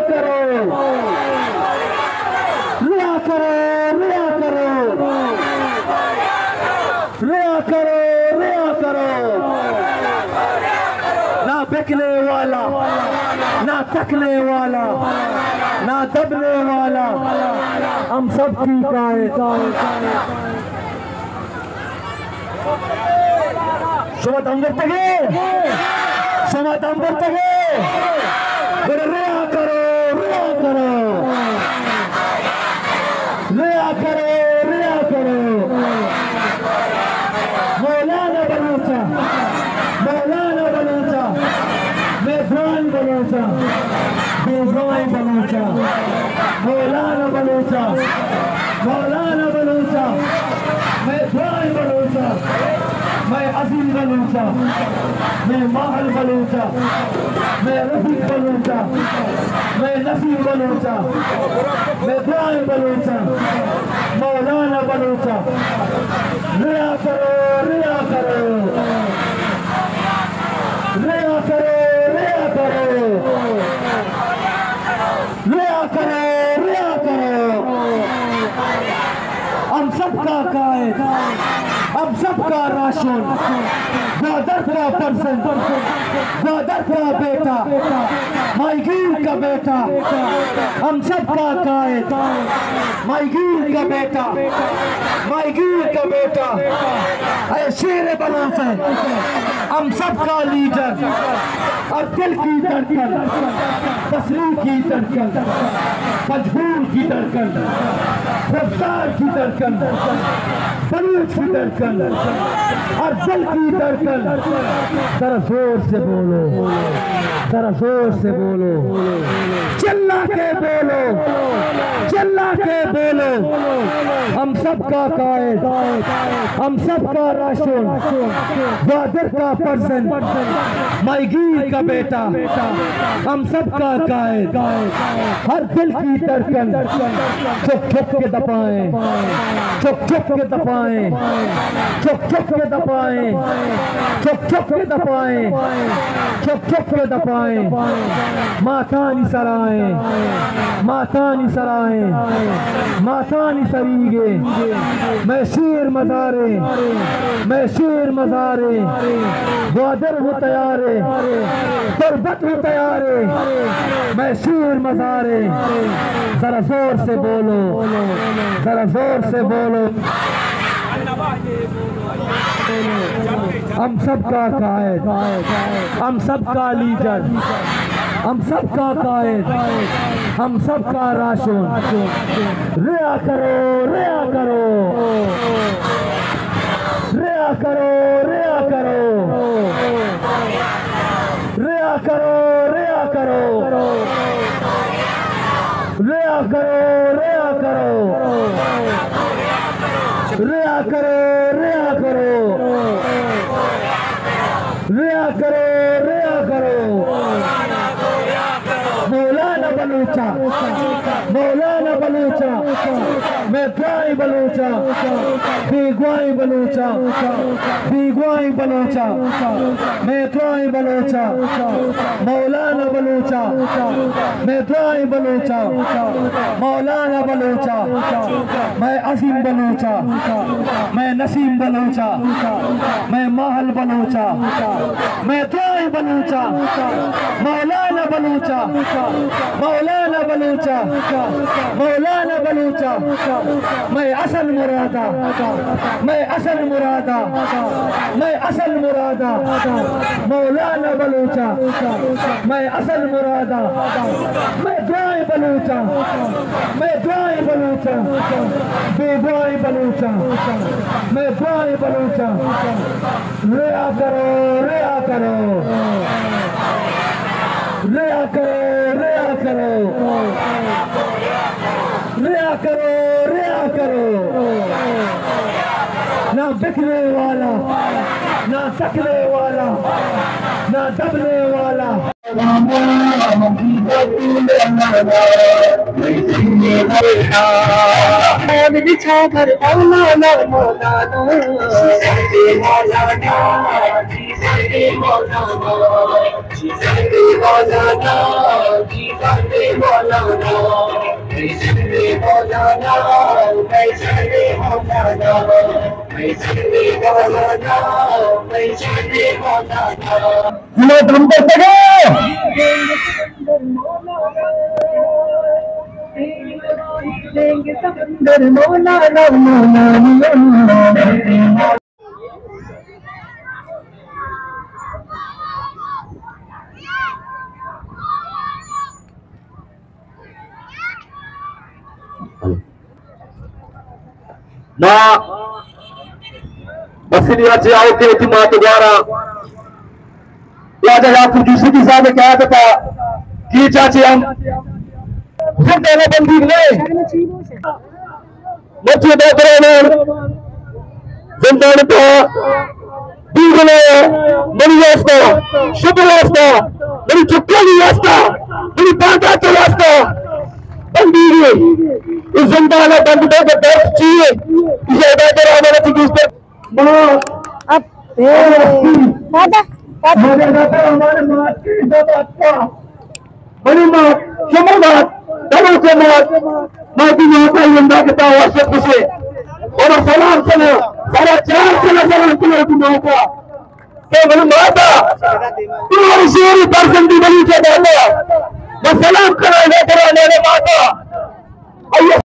کرو، رہا کرو، رہا کرو، رہا کرو، رہا کرو۔ نہ بکنے والا، نہ تکنے والا، نہ دبنے والا، ہم سب کی قائد۔ شما دم برتگے؟ شما دم برتگے؟ گڑا رہا کرو، رہا کرو۔ رہا کرو، رہا کرو۔ مولانا بلوچا، مولانا بلوچا، مئے دراہیں بلوچا، بے دراہیں بلوچا، مولانا بلوچا، مولانا بلوچا، مئے دراہیں بلوچا، مئے عظیم بلوچا، مئے ماہل بلوچا، مئے رفیق بلوچا، مئے نسیم بلوچا، مئے دراہیں بلوچا، مولانا بلوچا، رہا کرو، رہا کرو، رہا کرو، رہا کرو۔ رہا کرو، رہا کرو۔ ہم سب کا قائد، ہم سب کا راشن، گوادر کا فرزند، گوادر کا بیٹا، ماہیگیر کا بیٹا، ہم سب کا قائد، ماہیگیر کا بیٹا، ماہیگیر کا بیٹا، اے شیر بلوچ ہے، ہم سب کا لیڈر۔ ہر دل کی دھڑکن، بصری کی دھڑکن، پنجگور کی دھڑکن، خضدار کی دھڑکن، بلوچ کی دھڑکن، ہر دل کی دھڑکن۔ ذرا زور سے بولو، ذرا زور سے بولو، چلا کے بولو، چلا کے بولو۔ ہم سب کا قائد، ہم سب کا راشن، گوادر کا فرزند، ماہیگیر کا بیٹا، ہم سب کا قائد، ہر دل کی دھڑکن، چک چک کے دپائیں، چک چک کے دپائیں، چک چک کے دپائیں، چک چک کے دپائیں، چک چک کے دپائیں۔ ماتانی سرائیں، ماتانی سرائیں، ماتانی سریگیں، مئے شیر مزاریں، مئے شیر مزاریں، گوادر ہوں تیاریں، تربت ہوں تیاریں، مئے شیر مزاریں۔ ذرا زور سے بولو، ذرا زور سے بولو۔ ہم سب کا قائد، ہم سب کا لیڈر، ہم سب کا قائد، ہم سب کا راشن۔ رہا کرو، رہا کرو، رہا کرو، رہا کرو، رہا کرو، رہا کرو۔ رہا کرو، رہا کرو۔ رہا کرو، رہا کرو۔ رہا کرو، رہا کرو۔ مولانا بلوچا، مولانا بلوچا، مئے دراہیں بلوچا، بیگواہیں بلوچا، بیگواہیں بلوچا، مئے دراہیں بلوچا، مولانا بلوچا، مئے دراہیں بلوچا، مولانا بلوچا، مئے عظیم بلوچا، مئے نسیم بلوچا، مئے ماہل بلوچا، مئے دراہیں بلوچا، مولانا بلوچا، مولانا بلوچا، مولانا بلوچا، مئے اصل مرادا، مئے اصل مرادا، مئے اصل مرادا، مولانا بلوچا، مئے اصل مرادا، مئے دراہیں بلوچا، مئے دراہیں بلوچا، بیگواہیں بلوچا، مئے دراہیں بلوچا۔ رہا کرو، رہا کرو۔ رہا کرو، رہا کرو۔ رہا کرو، رہا کرو۔ نہ بکنے والا، نہ تکنے والا، نہ دبنے والا۔ ہمت ہم کرتے گئے۔ ما بسنیا چہ آؤکیں وتی مات ءُ گوارا واجہ یعقوب یوسفی صاحب ءِ قیادت ءَ کیچ ءَ چہ ہم زندان ءَ بندیگ نہ، مرچی داتران زندان ءِ تہا بیگناہ منی واسطہ، شمے واسطہ، منی چکانی واسطہ، منی باندات ءِ واسطہ بندیگ اے۔ اے زندان ءَ بند بے کہ درد چی اے؟ ایشی ءَ بہتر ہمارا چی دوست اے۔ ما اب، اے، دادا، دادا۔ ہمارے دادا ہمارے مات کی عزت آتا۔ بڑی مات، شمے مات، بڑوں کے مات، ماتی نوکا یندہ کتا واسط کسے۔ اور سلام سلام، سارا چار سلام سلام کلو کی نوکا۔ کہ منی ماتا، تمہاری شیری فرزندی بلوچ ءِ دادا، من سلام کناں، اے ترا میرے ماتا۔ آئی ءِ